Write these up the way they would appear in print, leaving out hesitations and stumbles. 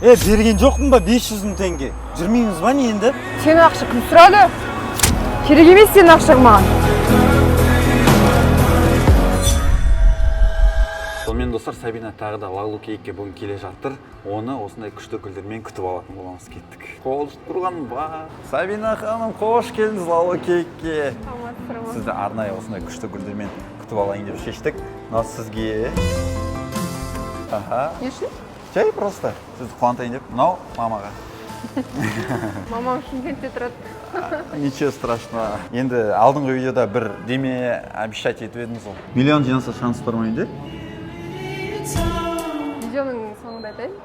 Е, берген жоқпын ба 500 мың теңге? Жүрмейміз ба не енді? Сен ақша кім сұрады? Керек емес сенің ақшаң маған. Сонымен, достар, Сабина тағы да Лалу Кейкке бүгін келе жатыр. Оны осындай күшті гүлдермен күтіп алатын боламыз. Кеттік. Қол тұрған ба? Сабина ханым, қош келдіңіз Лалу Кейкке. Сізді арнайы осындай күшті гүлдермен күтіп алайын деп шештік. Мынау сізге. Аха. Не үшін? Жай просто сізді қуантайын деп. Мынау мамаға. Мамам Шымкентте тұрады. Ничего страшного. Енді алдыңғы видеода бір деме обещать етіп едіңіз ғой. Миллион жинаса, шанс бар ма енді? Видеоның соңында айтайын.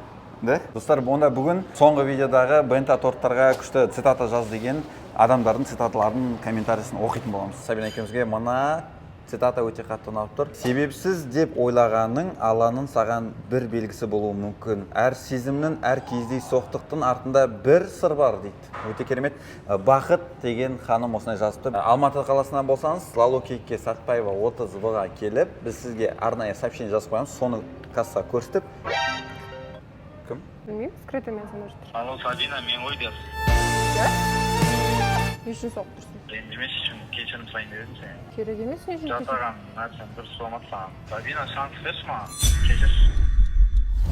Да? Достар, онда бүгін соңғы видеодағы бента торттарға күшті цитата жаз деген адамдардың цитаталарын, комментарийсін оқитын боламыз. Сабина екеумізге мына цитата өте қатты ұнап тұр. «Себепсіз деп ойлағаның Алланың саған бір белгісі болуы мүмкін. Әр сезімнің, әр кездейсоқтықтың артында бір сыр бар», — дейді. Өте керемет. Бақыт деген ханым осылай жазыпты. Алматы қаласынан болсаңыз, Лалу Кейкке Сатпаева 30 В-ға келіп, біз сізге арнайы сообщение жазып қоямыз. Соны кассаға көрсетіп. Кім? Білмеймін, скрытый мен санап жатыр. Алло, Сабина, мен ғой деп. Не үшін соғып тұрсың? Ренжімес үшін кешірім сұрайын деп едім сенен. Керек емес, не үшін кешір- Жасаған нәрсем дұрыс болмады саған. Сабина, шанс берші маған. Кешірші.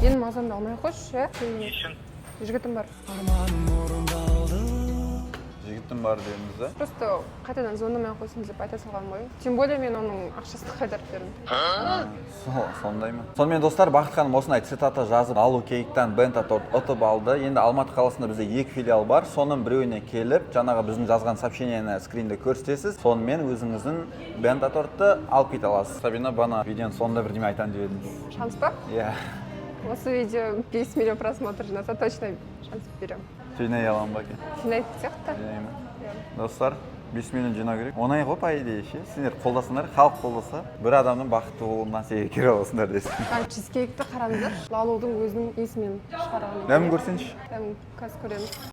Менің мазамды алмай ақ қойшы, иә? Не үшін? Жігітім бар. Жігітім бар дедіңіз да? Просто қайтадан звондамай ақ қойсын деп айта салғанмын ғой. Тем более мен оның ақшасын қайтарып бердім. Сондай ма? Сонымен, достар, Бақыт ханым осындай цитата жазып, Алу Кейктан бента торт ұтып алды. Енді Алматы қаласында бізде екі филиал бар. Соның біреуіне келіп, жаңағы біздің жазған сообщениені скринде көрсетесіз. Сонымен өзіңіздің бента тортты алып кете аласыз. Сабина, бана видеоның соңында бірдеме айтамын деп едіңіз. Шанс па? Иә. Осы видео 5 миллион просмотр жинаса, точно шанс беремін. Жинай аламын ба екен? Жинайтын сияқты. Жинай ма? Иә. Достар, 5 миллион жинау керек. Оңай ғой, по идее, ше. Сендер қолдасаңдар, халық қолдаса, бір адамның бақытты болуына себепкер боласыңдар десін. А чизкейкті қараңыздаршы, Лалудың өзінің несімен шығарған екен. Дәмін көрсеңші. Дәмін қазір көреміз.